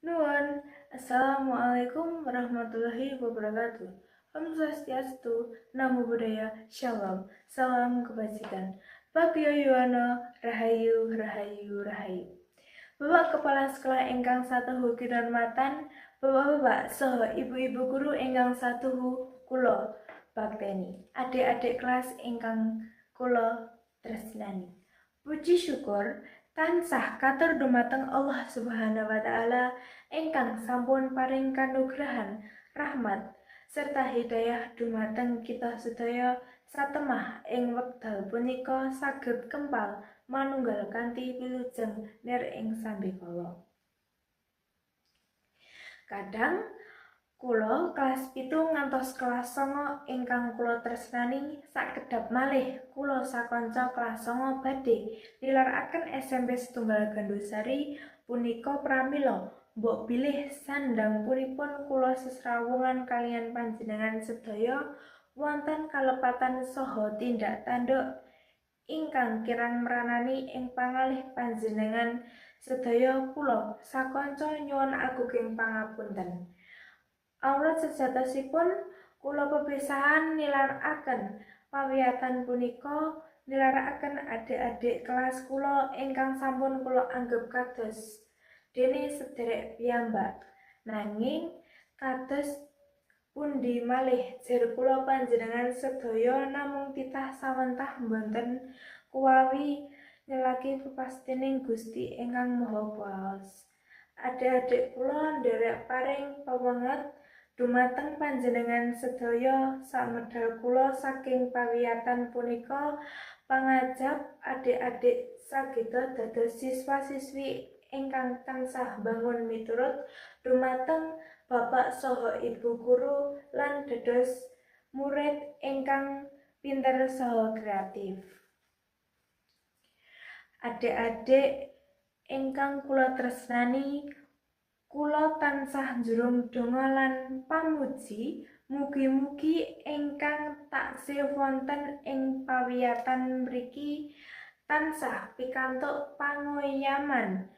Nuwun. Assalamualaikum warahmatullahi wabarakatuh. Om Swastiastu, Namo Buddhaya, Shalom, salam kebajikan. Bagyo Yuwono, Rahayu, Rahayu, Rahayu. Bapak Kepala Sekolah ingkang satuhu kinurmatan, Bapak-bapak saha ibu-ibu guru ingkang satuhu kula bakteni, adik-adik kelas ingkang kula tresnani. Puji syukur tansah katur dumateng Allah Subhanahu wa taala ingkang sampun paring kanugrahan, rahmat serta hidayah dumateng kita sedaya satemah ing wekdal punika saged kempal manunggal kanthi wilujeng nir ing sambikala. Kadang kula kelas 7 ngantos kelas 9 ingkang kula tresnani, sakedap malih kula sakanca kelas 9 badhe nilaraken SMP Setunggal Gandusari punika. Pramila mbok bilih sandangpunipun kula sesrawungan kaliyan panjenengan sedaya wonten kalepatan saha tindak tanduk ingkang kirang mranani ing pangalih panjenengan sedaya, kula sakanca nyuwun agunging pangapunten. Awrat sejatosipun kula pepisahan nilaraken pawiyatan punika, nilarakaken adik-adik kelas kula ingkang sampun kula anggep kados dene sederek piyambak. Nanging kados pundi malih, jer kula panjenengan sedaya namung titah sawentah, boten kuwawi nyelaki pepastining Gusti ingkang Maha Kuwaos. Adik-adik, kula nderek paring pewenget dumateng panjenengan sedaya samedal kula saking pawiyatan punika, pangajap adik-adik sageda dados siswa-siswi ingkang tansah bangun miturut dumateng bapak saha ibu guru lan dados murid ingkang pinter saha kreatif. Adik-adik ingkang kula tresnani, kula tansah njurung donga lan pamuji mugi-mugi ingkang taksih wonten ing pawiyatan mriki tansah pikantuk pangoyaman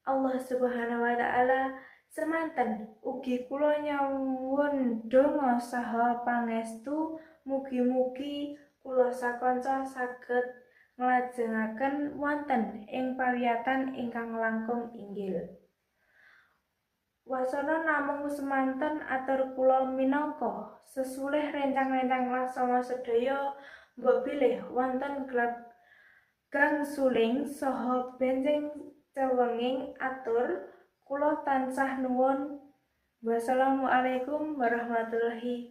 Allah Subhanahu wa taala. Semanten ugi kula nyuwun donga saha pangestu, mugi-mugi kula sakanca saged nglajengaken wonten ing pawiyatan ingkang langkung inggil. Wasana namung semanten atur kula minangka sesulih rencang-rencang kelas 9 sedaya. Mbok bilih wonten gangsuling saha benjing cewenging atur, kula tansah nuwun. Wassalamualaikum warahmatullahi.